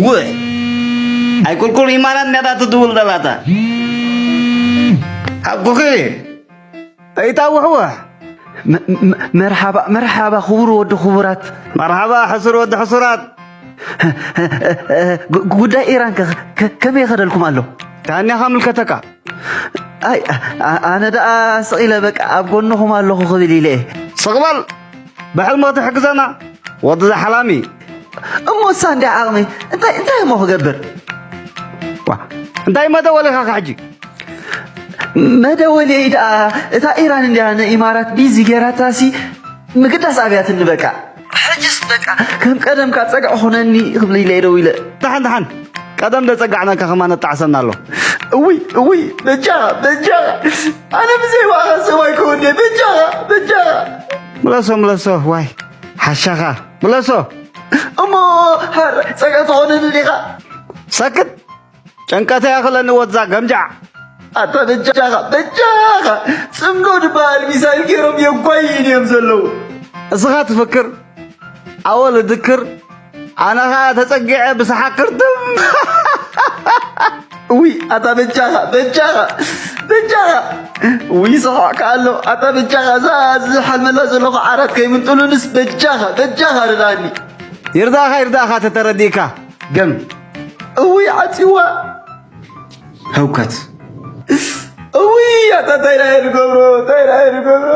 ውይ ኣይቁልቁል ኢማራት ሚያታ ትድውል ደላታ ሓቁኺ ኣይታውሕወ መርሓባ መርሓባ ክቡር ወዲ ክቡራት መርሓባ ሕሱር ወዲ ሕሱራት ጉዳይ ኢራን ከመይ ይኸደልኩም ኣሎ ታኒኻ ምልከተካ ኣይ ኣነ ደኣ ስቕ ኢለ በቃ ኣብ ጎንኹም ኣለኹ ክብል ኢለ እየ ስቕበል ብሕልሚ ክትሕግዘና ወዲ ዝሓላሚ እሞ እሳ እንዲያ ዓቕሚ እንታይ እንታይ እሞ ክገብር እንታይ መደወሊኻ ሕጂ መደወልየይ ደኣ እታ ኢራን እንዲያ ንኢማራት ቢዚ ገይራታሲ ምግዳስ ኣብያትኒ በቃ ሕጅስ በቃ ከም ቀደምካ ጸግዒ ኹነኒ ክብል ኢለ ደው ኢለ ደሓን ደሓን ቀደም ደጸጋዕናካ ከማ ነጣዕሰና ኣሎ እውይ እውይ በጃኻ በጃኻ ኣነ ብዘይ ዋኻ ሰማይ ከወደ በጃኻ በጃኻ ምለሶ ምለሶ ዋይ ሓሻኻ ምለሶ እሞ ሃር ጸጋ ትኾነኒ ዲኻ ሰክት ጨንቀተ ያኽለኒ ወዛ ገምጃዕ ኣታ በጃኻ በጃኻ ጽምዶ ድበሃል ሚሳይል ገይሮም የጓይን እዮም ዘለዉ እስኻ ትፍክር ኣወል ድክር ኣነ ኸዓ ተጸጊዐ ብሰሓክር ድም እውይ ኣታ በጃኻ በጃኻ በጃኻ ውይ ሰሓዕካ ኣሎ ኣታ በጃኻ እዛ ዝሓልመላ ዘለኹ ዓራት ከይምንጥሉንስ በጃኻ በጃኻ ርዳኒ ይርዳኻ ይርዳኻ ተተረዲእካ ገም እውይ ዓፂዋ ህውከት እውይ ኣታ እንታይ ናይ ንገብሮ እንታይ ናይ ንገብሮ